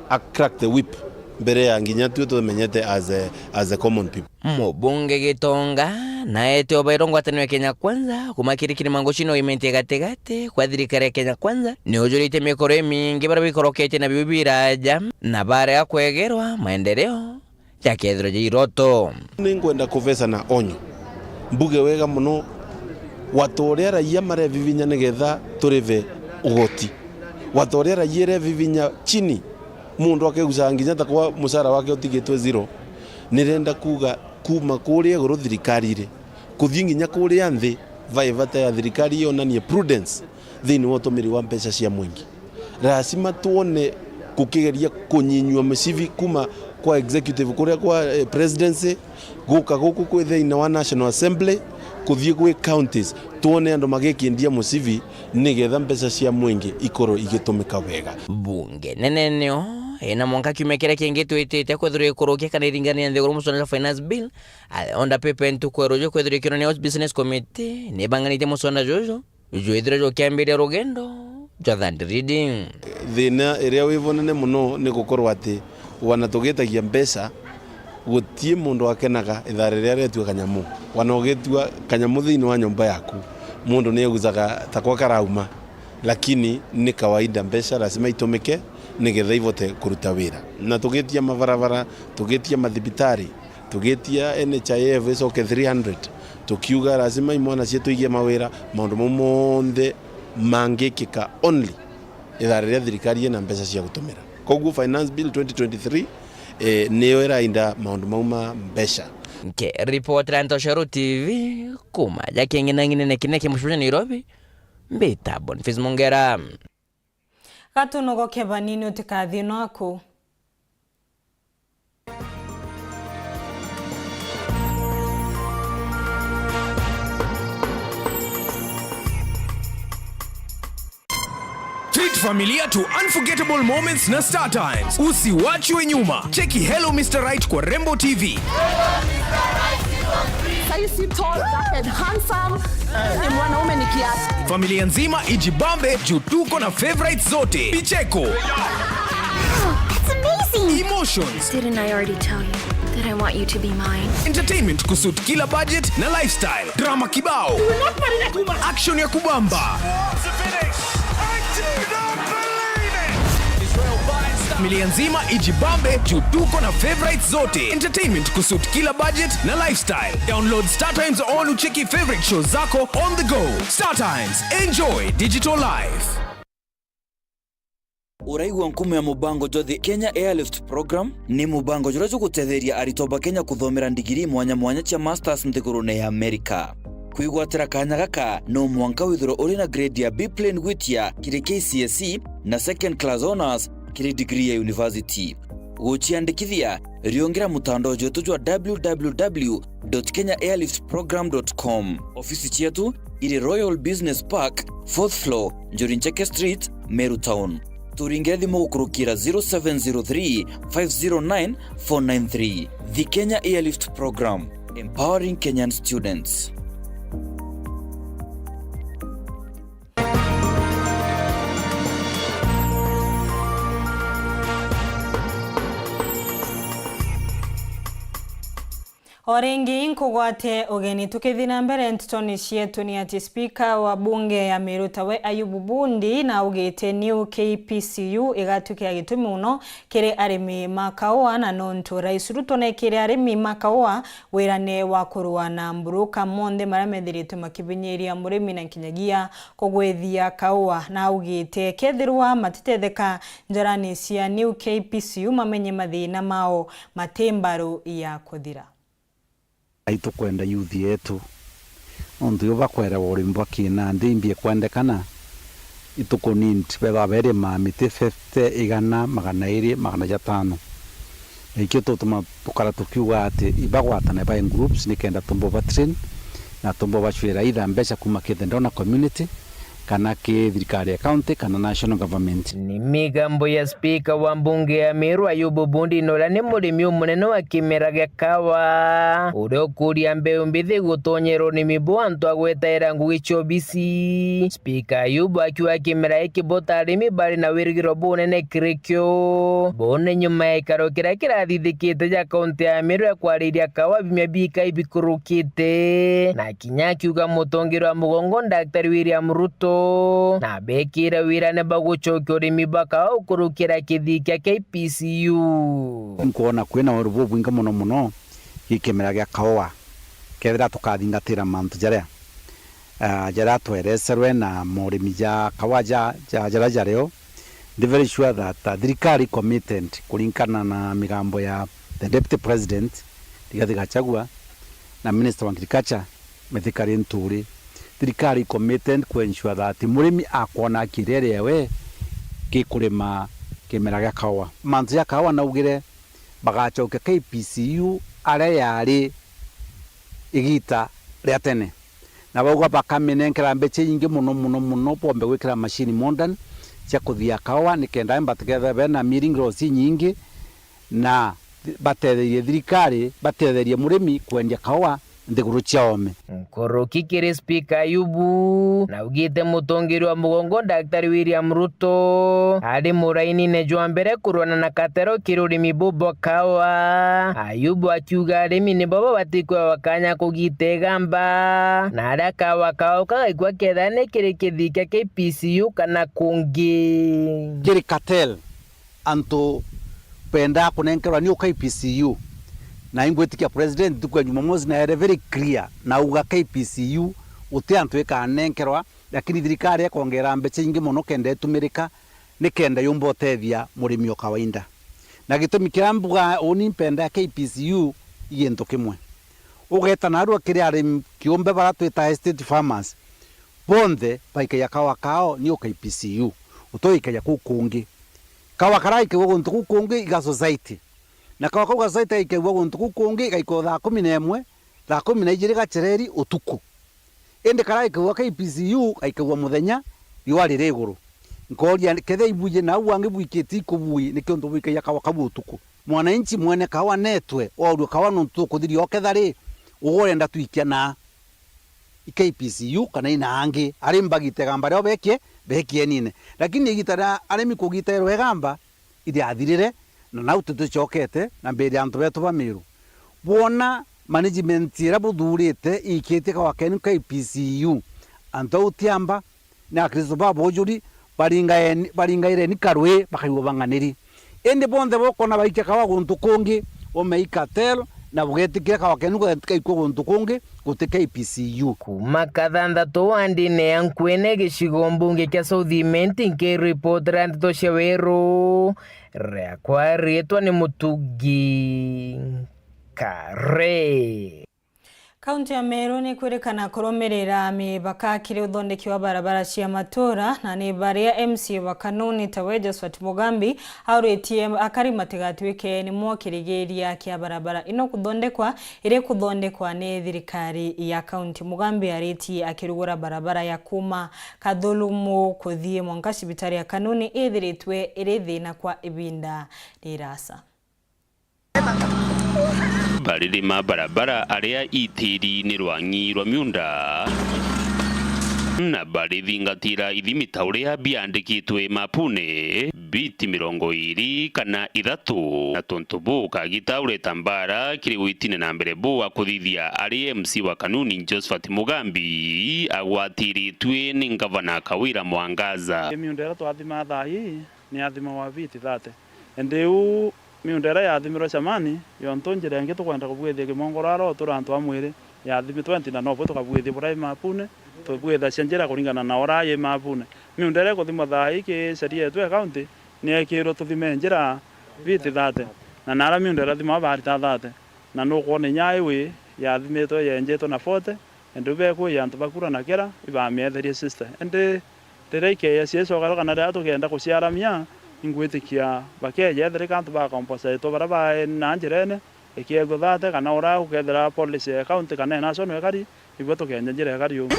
a crack the whip mbere ya nginya tue tumenyete as a, as a common people. Mubunge Gitonga naete obairwo ngwataniro ya Kenya Kwanza kuma kiri Kirimangochi na Imenti ya gatigati kwa thirikari ya Kenya Kwanza ni ujurite mikoro imingi baria bikoroketie na biu biraja na barega kwegerwa maendeleo jakethirwa ja iroto. Ningwenda kuvesa na onyo mbuge wega muno, watu uria raia marevivinya nigetha turive ugoti, watu uria raia irevivinya chini, mundu akegucaga nginya ta kwa mucara wake utigitwe zero. Nirenda kuuga kuma kuria iguru thirikari iri kuthii nginya kuria nthi, vai vata ya thirikari yonanie prudence thiini wa utumiri wa mbeca cia mwingi. Lazima twone gukigeria kunyinyua micibi kuma kwa executive kuria kwa, eh, presidency, guka guku kwi thiini wa National Assembly, kuthii gwi counties, twone andu magikindia mucibi nigetha mbeca cia mwingi ikorwe igitumika wega. Bunge nene nio ina mwanka kiumia kiria kingi twitite kwithirwa ikurukia kana iringania nthiguru muswada jwa finance bill, aonda pepe ntuku ya ruju kwithirwa ikionania House Business Committee nibanganitie muswada juju jwithirwe jukiambiria rugendo jwa third reading. Thina iria wi bunene muno ni gukorwa ati wana tugitagia mbeca, gutii mundu akenaga ithaa riria riatua kanyamu. Wana ugitua kanyamu thiini wa nyomba yaku, mundu ni egucaga takwa karauma, lakini ni kawaida mbeca lazima itumike nigetha ivote kuruta wira. Na tugitia mabarabara, tugitia mathibitari, tugitia N H I F icoke three hundred, tukiuga lazima imwana cietu igie mawira, maundu mau monthe mangikika only ithaa riria thirikari ina mbeca cia gutumira. Koguo Finance Bill twenty twenty-three, eh, niyo irainda maundu mau ma mbeca. Nkiripotera Ntoshero T V kuma ja king'inang'inene kinene kia mucii Nairobi, mbita Boniface Mongera. Gatunogoke banini utikathie naku. Treat familia to unforgettable moments na Star Times. Usiwachwe nyuma. Cheki Hello Mister Right kwa Rembo T V. Saisi tall, dark and handsome. Ni mwanaume ni kiasi. Familia nzima ijibambe juu tuko na favorites zote. Vicheko. That's amazing. Emotions. Didn't I already tell you that I want you to be mine? Entertainment kusuit kila budget na lifestyle. Drama kibao. You will not marry that woman. Action ya kubamba. Familia nzima ijibambe juu tuko na favorites zote. Entertainment kusuit kila budget na lifestyle. Download Star Times on ucheki favorite shows zako on the go. Star Times, enjoy digital life. Uraigua nkumo ya mubango jwa The Kenya Airlift Program? Ni mubango juria jugutetheria aritwa ba Kenya kuthomera ndigiri mwanya mwanya cia masters nthigurune ya Amerika. Kwigwatira kanya gaka, no mwanka withirwe uri na grade ya B plain gwitia kiri K C S E na second class honours kiri degree ya university. Guciandikithia, riungira mutandao jwetu jwa w w w dot kenya airlift program dot com. Ofisi cietu iri Royal Business Park, fourth floor, Njuri Ncheke Street, Meru Town. Turingire thimu gukurukira zero seven zero three, five zero nine, four nine three. The Kenya Airlift Program, empowering Kenyan students. O ringi nkugwate ugeni. Tukithii na mbere ntetoni cietu, ni ati spika wa bunge ya Meru tawe Ayubu Bundi naugite new K P C U igatwikira gitumi muno kiri arimi ma kaua, na nontu Rais Ruto nekire arimi ma kaua wirane wa kurua na mburuka monthe maria methiritwe makibinyiria murimi na nkinyagia kugwithia kaua, na augite kethirwa matitetheka njarani cia new K P C U mamenye mathina mao mati mbaru ya kuthira. Itukwenda youth yetu, nontu yo bakwerewa urimi bwa kinandi imbi ikwendekana, ituku need bethwa berima miti fifty, igana, magana iri, magana jatano. Na ikio tutuma tukara tukiuga ati ibagwatane ba in groups nikenda tumba ba train na tumba bacwira either mbeca kuma ki the donor community kana ki thirikari ya county kana national government. Ni migambo ya spika wa mbunge ya Meru Ayubu Bundi na uria ni murimi umunene wa kimera gia kawa, uria ukuria mbeu mbithi gutonya urimi bwa antu a gwetaira ngugi cia obisi. Spika Ayubu akiuga kimera giki bota arimi bari na wirigiro bunene kiri kio. Bone nyuma ya ikaro kiria kirathithikite ja kaunti ya Meru ya kwariria kawa biumia bikai bikurukite, na kinya akiuga mutongeria wa mugongo Daktari William Ruto na bekire wirane bwa gucokia urimi bwa kawa gukurukira kithii kia K P C U. Nkwona kwina weru bubwingi muno muno gi kimera gia kaua, kethira tukathingatira mantu jaria, ah, jaria twerecerwe na morimi ja kaua ja, ja, jaria jario. Ndi very sure that, uh, thirikari committed kuringana na migambo ya the Deputy President Rigathi Gachagua na Minister wa Agriculture Mithika Linturi. Thirikari committed ku ensure that murimi akwona kirere ewe gikurima kimera gia kaua. Mantu ja kaua naugire bagacokia K P C U aria yari igita ria tene. Na bauga bakaminenkera mbeca inyingi muno, muno, muno, bombe gwikira machine modern cia kuthia kaua, nikenda batikethirwe bena milling loss inyingi, na batetherie thirikari, batetherie murimi kwendia kaua nthiguru cia oome. Nkuruki kiri spika Ayubu, naugite mutongeria wa mugongo Daktari William Ruto ari murainine jwa mbere kurwana na katero kiri urimi bubu bwa kaua. Ayubu akiuga arimi nibo babati kwewa kanya kugita igamba, na aria kawa kao kagaikua kethira ni kiri kithii kia K P C U kana kungi. Kiri cartel, antu bendaa kunenkerwa niu K P C U, na ingwitikia president ntuku ya Jumamosi na ere very clear, na auga K P C U guti antu ikanenkerwa, lakini thirikari ikongera mbeca ingi mono kenda itumirika, nikenda yumba utethia murimi o kawaida. Na gitumi kiria mbuga uni mpenda K P C U i gintu kimwe. Ugeta narua kiri arimi kiumbe baria twita estate farmers, bonthe baikagia kawa kao niu K P C U, utoikagia kuu kungi. Kawa karaikagua guntu kuu kungi iga society, na kawa kau ga society gaikagua guntu kuu kungi gaikagua thaa kumi na imwe, thaa kumi na ijiri gachereri utuku. Indi karaikagua K P C U gaikagua muthenya, riua riri iguru. Nkoria, kethira ibui nau angi bwikitie ikubui, niki untu bwikagia kawa kau utuku? Mwananchi mwene kawa netwe, orue kawa nuntu tukuthiria oketha ri, ugurenda twikia naa i K P C U kana ina angi, ari mbagite igamba riao bekie, bekie enine. Lakini igita ria arimi kugitairwa igamba, iriathirire, na nau tuticokete na mbere ya antu betu ba Meru. Bwona management iria buthurite ikitie kawa kenu K P C U, antu au tiamba, ni Akristo baboojuri, baringaeni-, baringaireni karui, bakaigua bang'aniri. Indi bonthe bokona baikia kawa guntu kungi, umei cartel, na bugetikira kawa kenu gaikaikua guntu kungi, guti K P C U. Kuuma Kathanthatu wandine ya Nkwene gicigo mbunge kia South Imenti, nkiripotera ndeto cia Weru, riakwa riitwa ni Mutugi Kare. Kaunti ya Meru ni kwirikana kurumirira mibaka kiri uthondeki wa barabara cia matura, na ni baria M C A wa Kanuni tawe Josephat Mugambi auritie akari matigatuike nimo kirigiria kia barabara ino kuthondekwa, iri kuthondekwa ni thirikari ya kaunti. Mugambi aritie akirugura barabara ya kuma Kathulumu kuthii mwanka cibitari ya Kanuni ithiritwe iri thina kwa ibinda rirasa. Bariri ma barabara aria itiri ni rwang'i rwa miunda. na barithingatira ithimi ta uria biandikitwe mapune, biti mirongo iiri kana ithatu, na tuntu buu kagita ureta mbara kiri witine na mbere buu wa kuthithia ari M C wa Kanuni Josephat Mugambi agwatiritue ni ngavana Kawira Mwangaza. Miunda iria twathima thaa ii ni yathima wa biti thate. Indi iu miunda iria yathimirwe chamani, yontu njira ingi tukwenda kubwithia kimongoro aria utura antu a mwiri, yathimi twenty na nobu tukabwithia burai mapune, tubwithacia njira kuringana na uria yi mapune. Miunda iria ikuthimwa thaa ii ki sheria yetu ya county, ni yekirwe tuthime njira biti thate, na naria miunda irathimwa barita thate, na nukwona inya highway yathimitwe yenjetwe na forty, indi bekwija antu bakura na kera, ibamietherie sister. Indi riria ikeeja ciicoka kana riria tukeenda kuciaramia, ingwitikia bakeeja ethirika antu ba composite baria bae na njirene, ikiethua thate kana uria gukethira policy ya county kana ya national ikari, igwe tukenja njira ikari uu.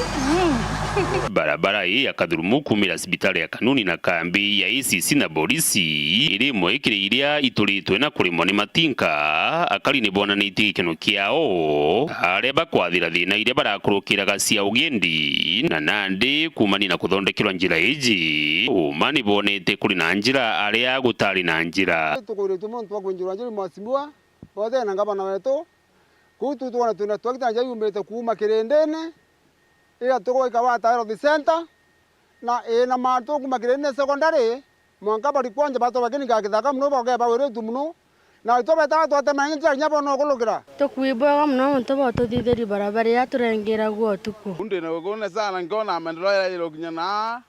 Barabara ii ya Kathurumu kuumira cibitari ya Kanuni na kambi ya A C C na borisi iri imwe ikiri iria ituritwe na kurimwa ni matinka, akari ni bonanitie gikeno kiao, aria bakwathira thina iria barakurukiraga cia ugendi, na nandi kuumania na kuthondekerwa njira iji, uma ni bonete kuri na njira aria gutari na njira. Tukuritwe muntu wa kwinjirwa njira mheshimiwa, bote na ngavana wetu, kuu tu twona twina twakita njira yumite kuuma kirindini, iria tugwika Wata Health Centre, na ii na mantu kuma kirindini secondary, mwanka bari kwanja batwa bakini ga kithaka muno, bageba wiritu muno, na itwe betaga twatema ingi njira kinya bona ukulukira. Tukwibwega muno nontu bwa ututhithiria barabara iria turengiragua utuku. Undi na gukune sana nkiona maendeleo yaira kinya na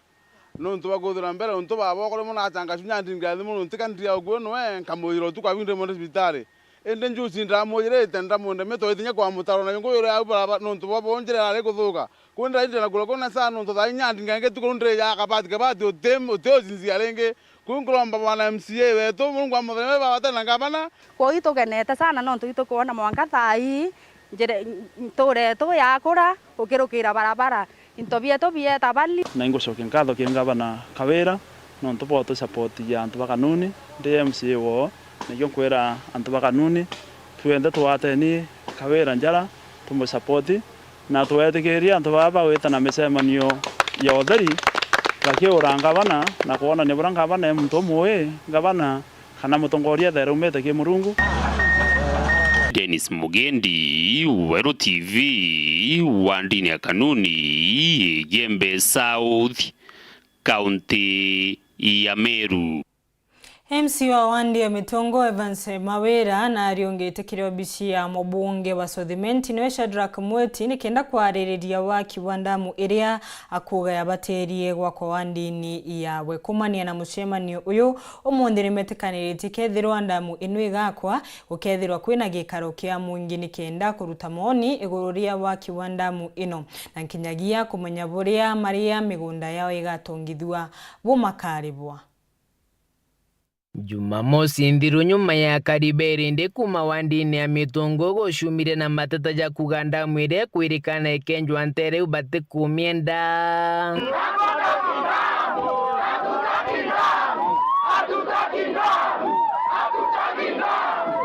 nontu bwa kuthira mbere untu baba ukore muna achanga shunya ndinga thimu nontu kandia ukue nwe nkamujira utuku abinde mwende cibitari. Indi njuci ndamujirite, ndamwende mito itinya kwa mutaro, na yungu yuri au baraba nontu bwa bonjire ari kuthuka. Kwenda indi na kura kuna sana nontu thaa inya ndinga ingi tuku ndiri ya kabati kabati uti, uti ucinzia ringi. Kuu nkuromba bwana M C A wetu, Murungu amuthime baba tena ngavana. Kwou itugenete sana nontu itukwona mwanka thaa ii njire, nture tu yakura ukirukira barabara. Into bietu bieta bali. Na ingucokia nkatho kiri ngavana Kawira nontu bwa utusapotia antu ba Kanuni ndi M C A woo. Nikio nkwira antu ba Kanuni, twenthe twateni Kawira njara, tumusapoti, na twetikirie antu baa bagwita na micemanio ya utheri bakiura ngavana na kwonania buria ngavana e muntu umui, ngavana kana mutongoria ethaira aumite ki Murungu. Dennis Mugendi, Weru T V, wandini ya Kanuni, Igembe South, kaunti ya Meru. M C wa wandi ya Mitongo Evans Mawira na ariungite kiri obici ya mubunge wa South Imenti niwe Shadrack Mweti nikenda kwaririria waki wa ndamu iria akuuga yabatirie gwakwa wandini yawe. Kumania na mucemanio uyu, umunthi nimetikaniritie kethirwa ndamu ino igakwa, gukethirwa kwina gikaro kia mungi nikenda kuruta moni iguru ria waki wa ndamu ino, na nkinyagia kumenya buria maria migunda yao igatongithua bumakaribwa. Jumamosi nthiru nyuma ya akari berindi kuma wandini ya Mitungu gucumire na mateta ja kuuga ndamu iria ikwirikana ikenjwa ntere iu batikumienda.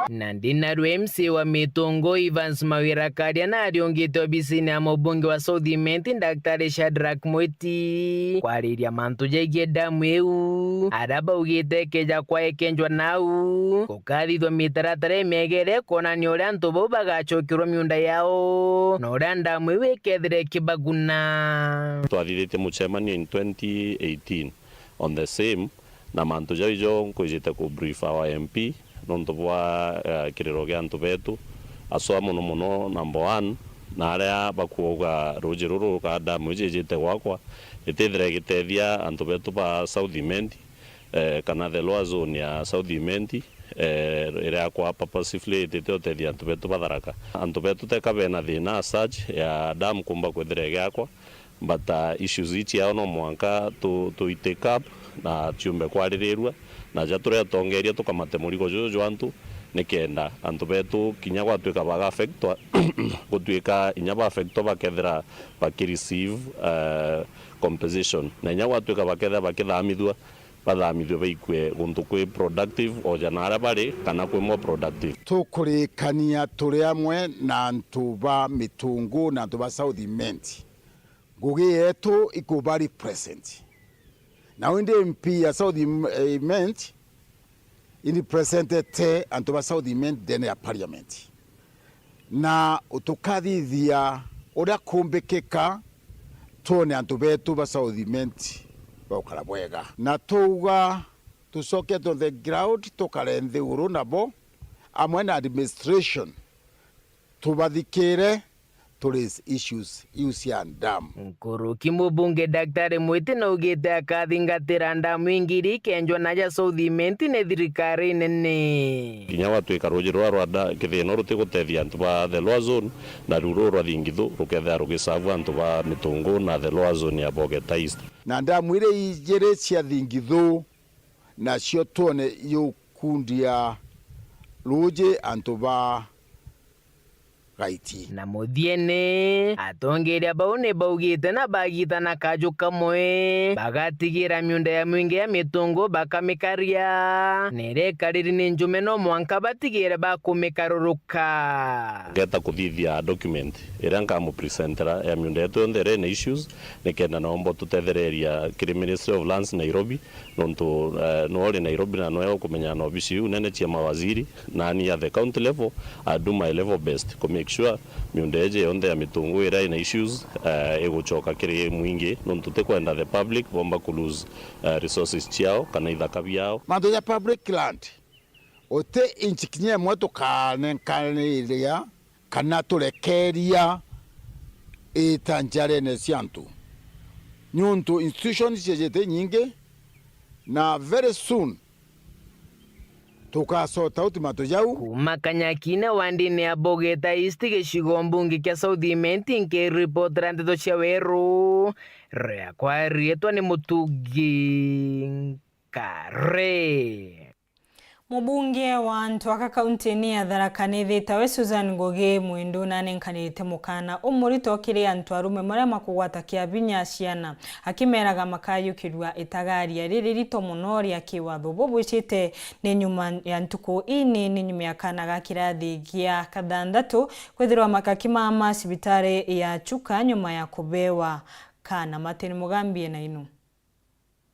Na ndinarua M C wa Mitungu Evans Mawira Karia na ariungite obisini ya mubunge wa South Imenti Daktari Shadrack Mwiti kwariria mantu jaigie ndamu iu, aria baugite ikeja kwa ikenjwa nau, gukathithua mitaratara imiegere kwonania uria antu bau bagacokerwa miunda yao, na uria ndamu iu ikethira ikibaguna. Twathithitie mucemanio in twenty eighteen on the same, na mantu jau ijo nkwijite ku brief our M P nontu bwa, eh, kiriro gia antu betu, aswa muno muno number one, na aria bakuuga ruuji ruru kana ndamu iji ijite gwakwa, itithira igitethia antu betu ba South Imenti, eh, kana the lower zone ya South Imenti, eh, iria yakwa purposefully itite utethia antu betu ba Tharaka. Antu betu teka bena thina as such ya dam kumba kwithira igiakwa, but, uh, issues ici ciao no mwanka tu, tu take up na ciumbe kwaririrua, na ja turia atongeria tukamate murigo juju jwa antu, nikenda antu betu kinya gwatuika baga affectwa, gutuika inya ba affectwa bakethira baki receive, uh, compensation, na inya gwatuika bakethira bakithamithua, bathamithue baikue guntu kwi productive o ja na aria bari, kana kwi more productive. Tukurikania turi amwe na antu ba Mitungu na antu ba South Imenti Ngugi yetu ikuba represent. Nao indi M P ya South Im-, eh, Imenti irepresentete antu ba South Imenti ndene ya parliament. Na tukathithia uria kumbikika twone antu betu ba South Imenti bagukara bwega. Na twauga tucoke on the ground, tukare nthiguru nabo, amwe na administration, tubathikire, to raise issues iu cia ndamu. Nkuruki mubunge Daktari Mwiti naugite akathingatira ndamu ingi iria ikenjwa na ja South Imenti ni thirikari nene. Kinya watwika ruuji rwa Rwanda, kithina rutigutethia antu ba the lower zone, na riu ruu rwa Thingithu rukethira rugisavu antu ba Mitungu na the lower zone ya Bogeta East. Na ndamu iria ijiri cia Thingithu nacio twone iukundia ruuji antu ba Gaiti. Na muthiene, atongeria bau ni baugite na bagita na kaju kamwe, bagatigira miunda ya mwingi ya Mitungu bakamikaria, na iria ikariri ni njume no mwanka batigire bakumikaruruk-, ka. Ngeta kuthithia document iria nkamupresentera ya miunda yetu yonthe iria ina issues, nikenda nombo tutethereria kiri Ministry of Lands Nairobi, nontu, eh, nwe uri Nairobi na nwe ukumenyana na obisi iu nene cia mawaziri, nani at the county level, I do my level best ku make sure miunda iji yonthe ya Mitungu iria ina issues, eh, igucoka kiri mwingi, nontu tikwenda the public bomba ku lose, eh, resources ciao kana ithaka biao. Mantu ja public land, uti inch kinya imwe tukanenkaniriria kana turekeria ita njarene cia antu, niuntu institutions ciejete nyingi, na very soon tuka sort out mantu jau. Kuuma Kanyakine wandine ya Bogeta East, gicigo mbunge kia South Imenti, nkiripotera ndeto cia Weru, riakwa riitwa ni Mutugi Nkare. Mubunge wa antu aka kaunti-ini ya Tharaka Nithi tawe Susan Ngugi Mwindu nanenkanirite mukana umurito kiri antu arume maria makugwata kia binya ciana, akimeraga makayukirua itagaria riri rito mono ria kiwatho bubwicite ni nyuma ya ntuku inini nyuma ya kana ga kirathi gia kathanthatu kwithirwa makakimama cibitari ya Chuka nyuma ya kubewa kana. Martin Mugambi ena ino.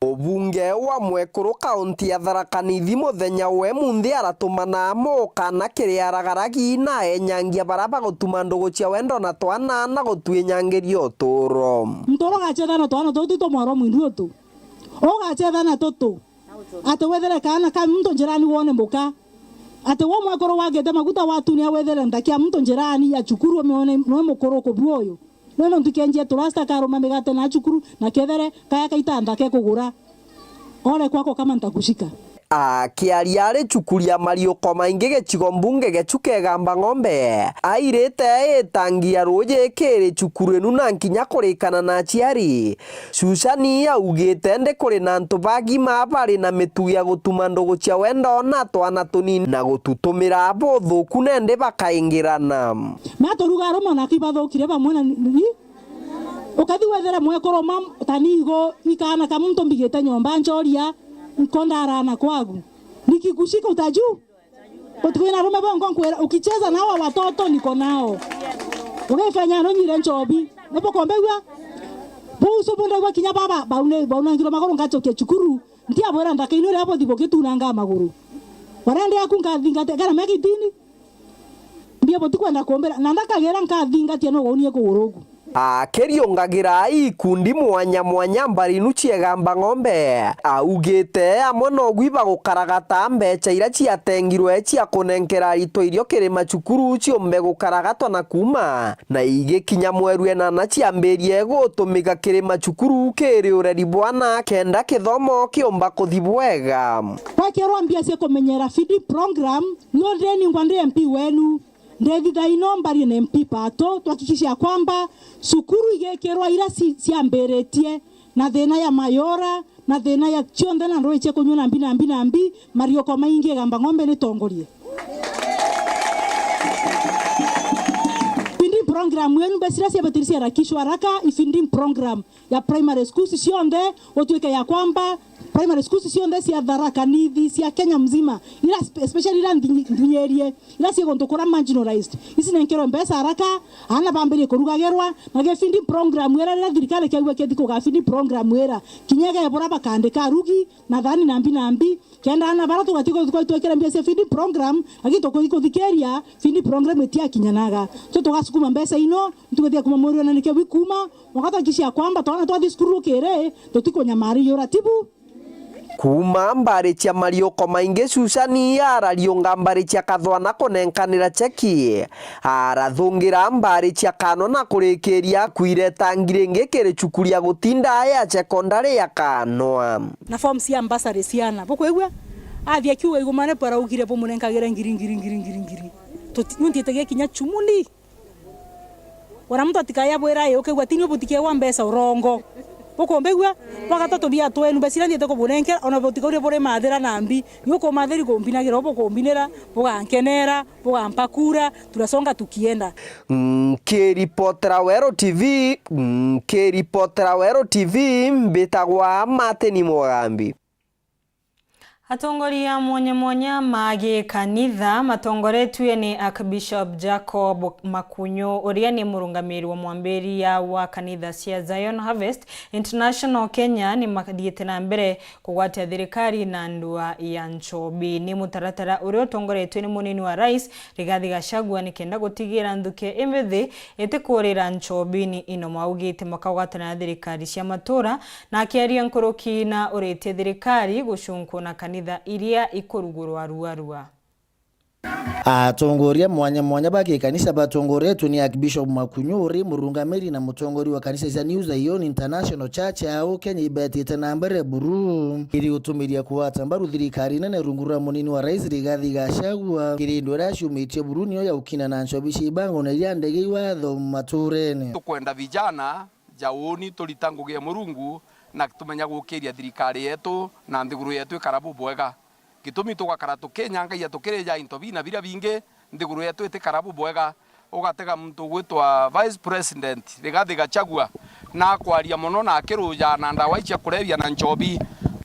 Mubunge wa mwekuru kaunti ya Tharaka Nithi muthenya we munthi aratumana amo kana kiri aragaragi na enyangia bara bagutuma ndugu cia wendo na twana na gutwinyangiria uturo. Muntu uria ugacetha na twana tutu twa mwarwa mwindu utu, ugacetha na tutu, ati wethere kaana ka muntu njirani wone muka, ati wo mwekuru wagite maguta watunia wethere nthakia muntu njirani ya cukuru umione nwe mukuru kubua uyu. Nwe nontu kenjia turasta karuma migate na cukuru, na kethere kaya kaita nthake kugura. Ole kwako kama ntakushika. Akiaria ari cukuru ya mariuko maingi gicigo mbunge gecu kegamba ng'ombe, airite itangi ya ruuji kiri cukuru inu na nkinya kurikana na aciari. Susan augite ndi kuri na antu bagima bari na mitugo ya gutuma ndugu cia wendo na twana tunini na gututumira buthuku nende bakaingirana. Na turuga arumwa na kibathukire bamwe na ni, ukathi wethere mwekuru ma tani igo ikana ka muntu mbigite nyomba nchoria, nkondarana kwagu. Nikikushika utajuu. Utikina arume bongo nkwira, ukicheza na hawa watoto niko nao. Ugifanya no nyire nchobi. Nipo kombegwa. Busu bundegwa kinya baba, baune, baunangirwa maguru ngachokia cukuru. Ntiabwira ndaka ino ria bothi bugitunanga maguru. Warende yaku nkathingate, kana miaka itini. Mbia butikwenda kumbira, na ndakagira nkathingatia no waunie kuguru ugu. Akiriungagira ikundi mwanya mwanya mbarinu ciegamba ng'ombe, augite amwe nogwi bagukaragata mbecha iria ciatengirwe cia kunenkera aritwa irio kiri macukuru ciumbe gukaragatwa na kuuma, na igikinya mweru enana ciambirie gutumika kiri macukuru kiri ureri bwana kenda kithomo kiumba kuthi bwega. Gwekirwa mbia cia kumenyera feeding program, no ndeni ngwa ndi M P wenu. Ndethitha ino mbarie na M P Pato, tuhakikishe ya kwamba cukuru igekirwa ira ci-, ciambiritie na thina ya mayora, na thina ya cionthe na ndwiji cia kunyua na mbi, na mbi, na mbi, mariuko maingi egamba ng'ombe nitongorie. Feeding program yenu, mbeca iria ciabatiri ciarakishwa haraka, i feeding program ya primary schools cionthe, gutuike ya kwamba Primary schools cionthe cia Tharaka Nithi, cia Kenya mzima, ira spe-, especially ira nthinyi-, nthinyerie, ira cie guntu kuria marginalized, ici nenkerwe mbeca haraka, aana bambirie kurugagirwa, na ge feeding program ira, riria thirikari kiaugua kithi kuga feeding program ira, kinya ge bura bakandika arugi, na thani na mbi na mbi, kenda aana bara tugati ku-, ku-, twikira mbia cia feeding program, lakini tukuthi kuthikiria feeding program itiakinyanaga. So tugasukuma mbeca ino, ntukuthia kuma mweri ona nikio bikuma, mwanka twakishia kwamba twana twathi cukuru rukiri, tutikunyamaria uratibu. Kuuma mbari cia mariuko maingi, Susani arariunga mbari cia kathwa na kunenkanira cheki. Arathungira mbari cia kanwa na kurikiria kwireta ngiri ingi kiri cukuru ya gutinda ya sekondari ya kanwa. Na forms cia bursary ciana, bukwigua? Athia kiuga igumane baraugire bumunenkagire ngiri, ngiri, ngiri, ngiri, ngiri. Tuti-, nuntietagia kinya chumuni. Ona muntu atikaya bwira, "Ii, ukigua tini ubutikie gwa mbeca urongo." Bukumbigua? Bwa gatatu bia twenu, mbeca iria nthiete kubunenkera, ona butikaurie buri mathira na mbi. Ni ukumathiri kumbinagira, ubukumbinira, bugankenera, bugampakura, tunasonga tukienda. Nkiripotera Weru T V, nkiripotera Weru T V, mbitagwa Martin Mugambi. Atongoria mwanya mwanya ma gikanitha matongoretue ni Archbishop Jacob Makunyu, uria ni murungamiri wa mwambiria wa kanitha cia Zion Harvest International Kenya, ni mathiite na mbere kugwatia thirikari na ndua ya nchobi. Ni mutaratara uria utongoretue ni munini wa rais Rigathi Gachagua, nikenda gutigira nthuke imbithi itikurira nchobi ni ino. Maugite makagwatana na thirikari cia matura, na akiaria nkuruki na uritie thirikari gucunkuna kanitha iria ikurugurwa ruarua. Atongoria mwanya mwanya ba gikanisa batongoretwe ni Archbishop Makunyu, uri murungamiri na mutongoria wa kanisa cia New Zion International Church au Kenya, ibetite na mbere buru iri utumiria kugwata mbaru thirikari nene rungu rwa munini wa rais Rigathi Gachagua, kiri ndu iria ciumitie buru niyo ya gukina na nchobi cia ibango na iria ndege iwatho maturene. Tukwenda vijana ja uuni turita ngugi ya Murungu na tumenya gukiria thirikari yetu na nthiguru yetu ikara bubwega. Gitumi tugakara tukinyangagia tukirija into bina biria bingi, nthiguru yetu itikara bubwega. Ugatega muntu ugwitwa Vice President Rigathi Gachagua na akwaria mono na akiruja na ndawa icia kurebia na nchobi,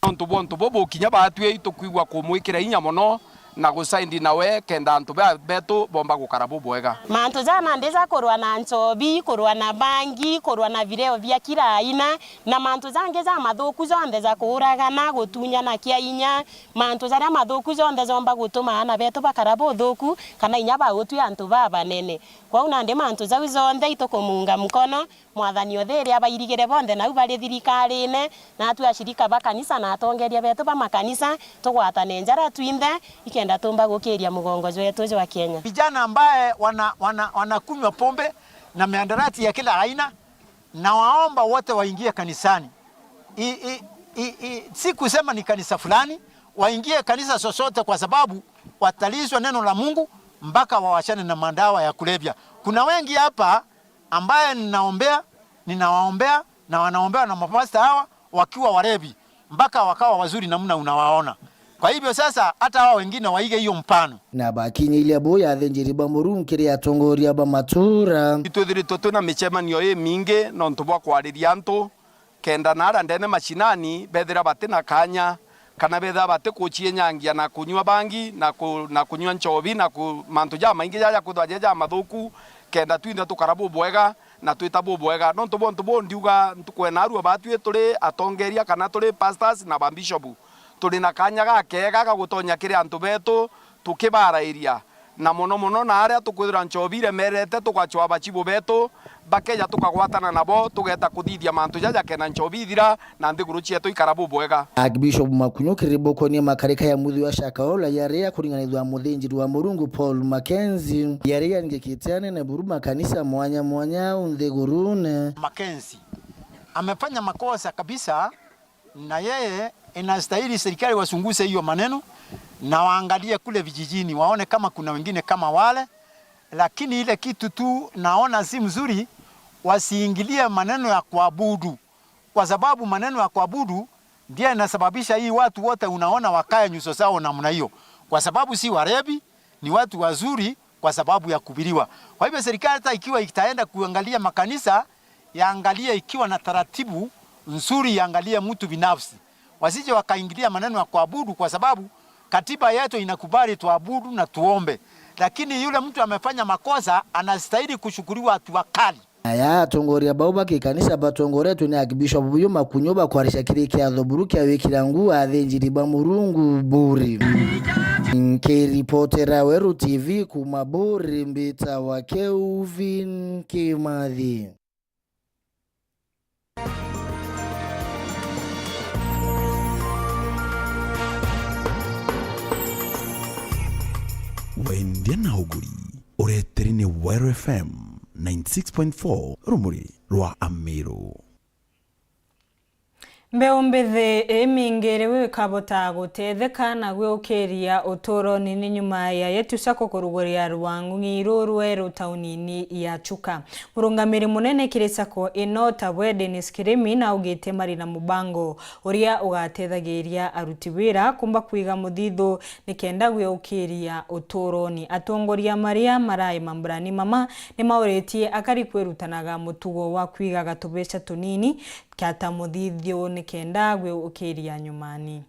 nontu bwa untu bubu kinya baatwi tukwigua kumwikira inya mono na gusaindi nawe kenda antu ba-, betu bomba gukara bubwega. Mantu ja nandi ja kurwa na nchobi, kurwa na bangi, kurwa na vileo bia kila aina, na mantu jangi ja mathuku jonthe ja kuuragana, gutunyana kia inya, mantu jaria mathuku jonthe jomba gutuma aana betu bakara buthuku, kana inya bautwi antu babanene. Kwou nandi mantu jau jonthe itukumuunga mukono, Mwathani uthiiria abairigire bonthe nau bari thirikarine, na atwi ashirika ba kanisa na atongeria betu ba makanisa, tugwatane njara twinthe, ikenda tumba gukiria mugongo jwetu jwa Kenya. Vijana ambaye wana-, wana-, wanakunywa pombe na miandarati ya kila aina, nawaomba wote waingie kanisani. I, i, i, i, si kusema ni kanisa fulani, waingie kanisa sosote, kwa sababu watalishwa neno la Mungu mpaka wawachane na madawa ya kulevya. Kuna wengi hapa ambaye ninaombea, ninawaombea na wanaombewa na mapasta hawa wakiwa walevi, mpaka wakawa wazuri namna unawaona. Kwa hivyo sasa, hata hao wengine waige hiyo mfano. Na bakinyiiria buu ya athinjiri ba Murungu kiri atongoria ba matura. Itwithiritwe twina micemanio imingi nontu bwa kwariria antu, kenda na aria ndene macinani bethira batina kanya, kana bethira batikucienyangia na kunyua bangi, na ku-, na kunyua nchobi, na ku-, mantu jamaingi jaja kwithwa ja, ja mathuku, kenda twinthe tukara bubwega na twita bubwega. Nontu bwa untu buu ndiuga ntuku ya naarua baatwi turi atongeria kana turi pastors na ba bishop, turi na kanya gakeega ga gutonya kiri antu betu tukibarairia, na mono mono na aria tukwithirwa nchobi iremerete, tugacwaa bacibu betu, bakeja tukagwatana nabo, tugeeta kuthithia mantu jaja kenda nchobi ithira na nthiguru cietu ikara bubwega. Archbishop Makunyu kiri bukonie makarika ya muthia wa Shakahola yari ya kuringanithua muthinjiri wa Murungu Paul Mackenzie, yari yaringikite anene buru makanisa mwanya mwanya au nthigurune. Mackenzie amefanya makosa kabisa, na yeye inastahili serikali wachunguze hiyo maneno na waangalie kule vijijini, waone kama kuna wengine kama wale, lakini ile kitu tu naona si mzuri, wasiingilie maneno ya kuabudu, kwa sababu maneno ya kuabudu ndio inasababisha hii watu wote unaona wakae nyuso zao namna hiyo, kwa sababu si walevi, ni watu wazuri kwa sababu ya kuhubiriwa. Kwa hivyo serikali hata ikiwa itaenda kuangalia makanisa, yaangalie ikiwa na taratibu nzuri, yaangalie mtu binafsi. Wasije wakaingilia maneno ya kuabudu, kwa sababu katiba yetu inakubali tuabudu na tuombe, lakini yule mtu amefanya makosa anastahili kuchukuliwa hatua kali. Aya atongoria bau ba kikanisa batongoretwe ni Archbishop Buyu Makunyu bakwarisha kiri kiatho buru kia wikira nguu athinjiri ba Murungu buri. Nkiripotera Weru T V kuma buri, mbitawa Kelvin Kimathi. Wendia na uguri, ureteri ni Weru F M ninety six point four, rumuri rwa Amiru. Mbeu mbithi imingiriwe ikabota gutetheka na gwiukiria uturoni ni nyuma ya Yetu Sacco kuruguria rwang'u ng'irurwe rutaunini ya Chuka. Murungamiri munene kiri sacco ino tabwe Dennis Kirimi naugite mari na mubango uria ugatethagiria aruti wira kumba kwiga muthithu nikenda gwiukiria uturoni. Atongoria maria marai mamburani mama nimauritie akari kwirutanaga mutugo wa kwigaga tubeca tunini kiata muthithu nikenda gwiukiria nyumani.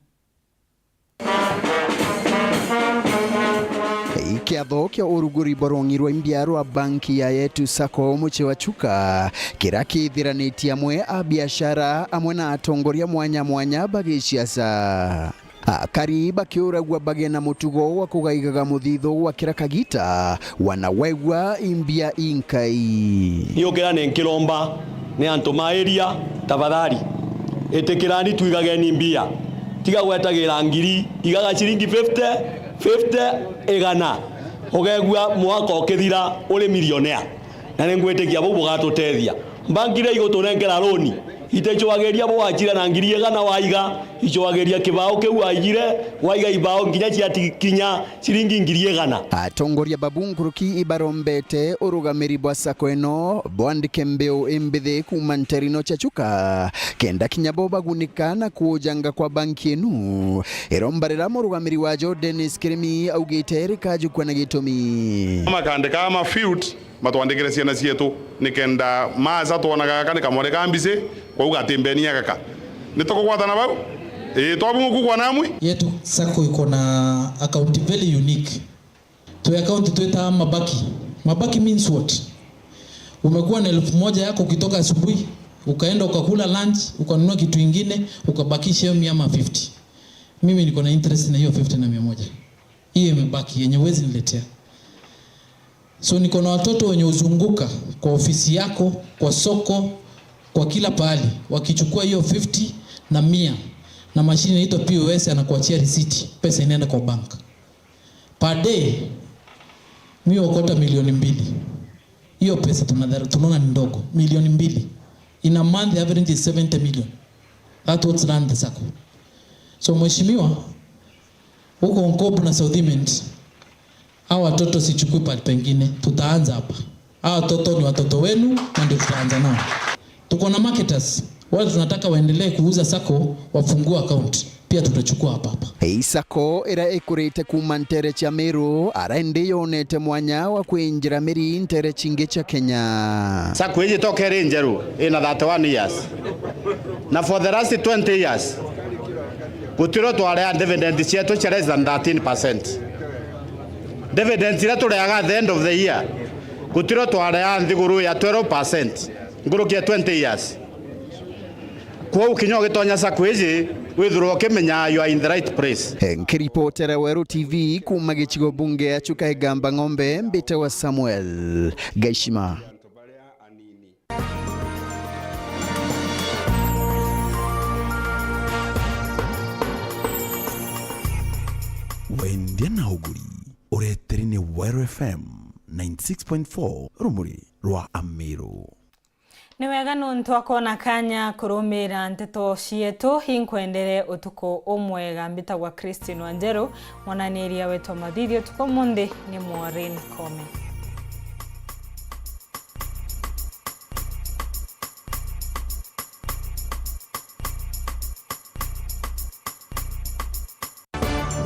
Ikiatho kia uruguri borong'irwa imbia rwa banki ya Yetu Sacco mucii wa Chuka, kiria kithiranitie amwe a biashara amwe na atongoria mwanya mwanya ba giciaca. Akari bakiuragua bagie na mutugo wa kugaigaga muthithu gwa kira kagita, wanawegwa imbia inkai. Niukira ni nkiromba ni antu ma area, tafadhali, itikirani twigageni mbia. Tiga gwetagira ngiri, igaga ciringi fifty, fifty, igana. Ugegua mwaka ukithira uri millionaire. Na ni ngwitikia bau bugatutethia. Mbanki iria igutunenkera loan, iticuagiria bwachira na ngiri igana waiga, icuagiria kibao kiu waigire, waiga ibao nginya ciatikinya ciringi ngiri igana. Atongoria babu nkuruki ibarombete urugamiri bwa sacco ino bwandike mbeu imbithi kuuma nterino cia Chuka, kenda kinya bo bagunika na kuujanga kwa banki inu. Iromba riria murugamiri wajo Dennis Kirimi augite rikajukua na gitumi. Makandika ama field matwandikire ciana cietu, nikenda maasa twonaga gaka ni kamwari ka mbici, kwou gatimbenia gaka. Ni tukugwatana bau? Ii, twabungukugwa namwe? Yetu sacco iko na account very unique. Twi account twita mabaki. Mabaki means what? Umekuwa na elfu moja yako ukitoka asubuhi, ukaenda ukakula lunch, ukanunua kitu ingine, ukabakisha hiyo mia ama fifty. Mimi niko na interest na hiyo fifty na mia moja. Hiyo imebaki, yenye huwezi niletea. So niko na watoto wenye huzunguka kwa ofisi yako, kwa soko, kwa kila pahali, wakichukua hiyo fifty na mia, na mashine inaitwa P O S, anakuachia receipt, pesa inaenda kwa bank. Per day, mi huokota milioni mbili. Hiyo pesa tunadhara-, tunaona ni ndogo, milioni mbili. In a month, the average is seventy million. That's what's run the sacco. So, mheshimiwa, huko Nkobu na South Imenti, hawa watoto sichukui pale pengine, tutaanza hapa. Hawa watoto ni watoto wenu na ndio tutaanza nao. Tuko na marketers, wale tunataka waendelee kuuza sacco, wafungue account. Pia tutachukua hapa hapa. Ii sacco iria ikurite kuuma ntere cia Meru, ara indi yonete mwanya wa kwinjira miri ntere cingi cia Kenya. Sacco iji toka iri njeru, ina thirty-one years. Na for the last twenty years, gutirio twaria dividend cietu cia less than thirteen percent. Dividends iria turiaga at the end of the year, gutirio twaria nthiguru ya twelve percent nkuruki ya twenty years. Kwou kinya ugitonya sacco iji, withirwe ukimenya you are in the right place. Nkiripotera Weru T V kuuma gicigo bunge ya Chuka Igamba Ng'ombe, mbitawa Samuel Gaishima. Wendia na uguri, ureteri ni Weru F M ninety six point four, rumuri rwa Amiru. Ni wega nontu akoona kanya kurumira nteto cietu, inkwendere utuku umwega. Mbitagwa Christine Wanjeru, mwananiria wetu wa mathithi utuku umunthi ni Maureen Kome.